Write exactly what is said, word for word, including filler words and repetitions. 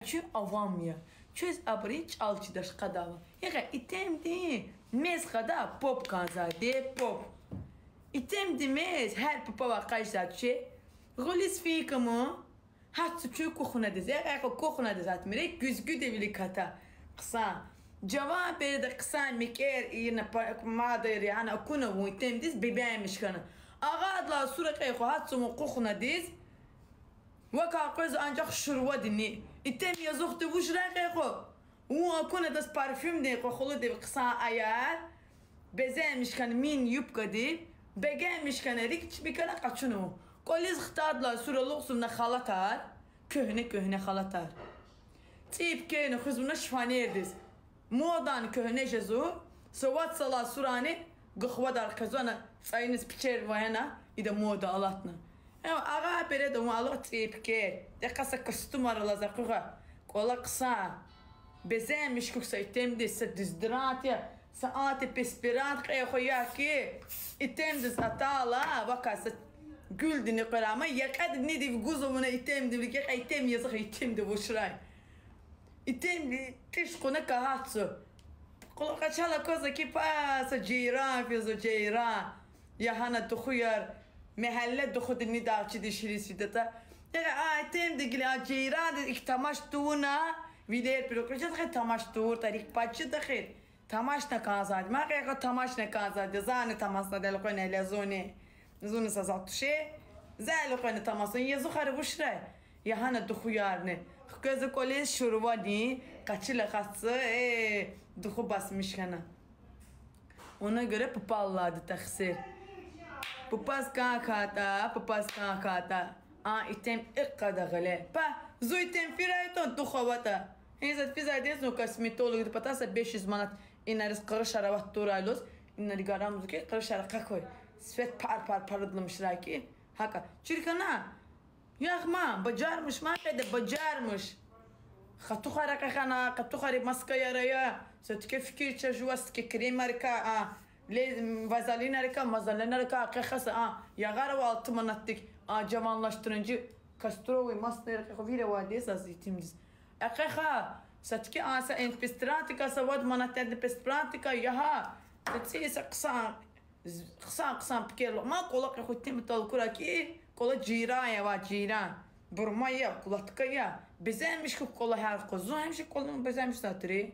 Чун авам я. Чуьз абурун чӀал чидач къадава. Гьикьван итимдин мез къада поп кӀанзавайди, поп. Итимдин мез гьар попавай къачузвайди. Гъуьлуьз фин кама, гьатзава чун кухнядиз. Гьикьван кухнядиз гьатмир, гуьзгуьдин вилик гьата. Хъсан. Жаван береда хъсан мекӀер, ина па-, мадайри, гьана акуна вун итимдиз, бебенмиш хьана. Агъадилай сура кьей хьи, гьатзава вун кухнядиз. Вакай къвезва анжах шурвадини. Итим язухди вуж рекье кьван? Вун акуна адаз парфюмдин кьван хулудив хъсан аяр, безенмиш хьана мини-юбкадив, бегенмиш хьана, рикӀ чпи хьана, къачуна вун. КӀвализ хтайдалай сура алукьзавуна халатар, куьгьне-куьгьне халатар. ЦӀийи пекерни хуьзвуна шифонердиз. Модани куьгьне жезва, са вад йисалай сурани гахвадар къвезвани, цӀайиниз печер вегьена, ида мода алатна. Э, агъа береда вун алукь цӀийи пекер. Экъаса костюмар алаз акъугъа, кӀвале хъсан. Безенмиш хьухь са итимдиз, са дезодорант я, са антиперспирант кьей хьи, я хьи, итимдиз атайла, вакай са гуьлдини къвера, амма якьадни див гузавуна итимдив, гекьа итим язух, итимди вучрай. Итим тӀиш кьуна кагьатзава. Кьулухъ къачал аквазва хьи, па са жейран физва, жейран. Я гьана духуяр, мегьелле духуди ни дагъчиди шириз фидатӀа. Гьикьван а итимди гила а жейрандиз икӀ тамаш тавуна, вилер пирукъ жеда хьи, тамаш тавуртӀа, рикӀ пад жеда хьи. Тамашна кӀанзавайди, ма кьей хьи, тамашна кӀанзавайди, зани тамашна дел къвена лезуни. Зуни са зал туше, зал къвена тамашна, язухари вучрай. Я гьана духуярни. Хквезва кӀвализ шурвадин, къачула гьатзава, э, духу басмиш хьана. Она гуьре папаллайди тахсир. Папаз кӀан хьайитӀа, папаз кӀан хьайитӀа, а итим икьван къадагъа гъиле. Па, зун итим фирай тун, духу аватӀа. Гьизат физвайди я зун косметологдин патай са бес юз манат, инариз къурушар ават турай лугьуз, инари гарамзава хьи, къурушар акъахьай. Свет пар-пар парадламишрай хьи. ГьакӀа. Чир хьана? Яхъ ман, бажармиш, ма къеда бажармиш. Хатухар акъахьана, хатухари маскаяр ая, са тике фикир чаз жува, са тике кремарикай, а, ле-, вазелинарикай, мазелинарикай акъахьа са, а, ягъарвал алты манатдик, а, жаванлашдируни, костровый маслояр акъахьа, вири авайди я заз итимдиз. Акъахьа, са тике, а, са антиперспирантикай, са вад манат антиперспирантикай, ягъа, са цӀийи са хъсан, хъсан-хъсан пекер алукь. Ма кӀвале кьей хьи, итим атайла акурай хьи, кӀвале жиран я ва жиран. Бурма я, кулатка я. Безенмиш хьухь кӀвале гьар къуз. Зун гьамиша кӀвале безенмишзавайди тир.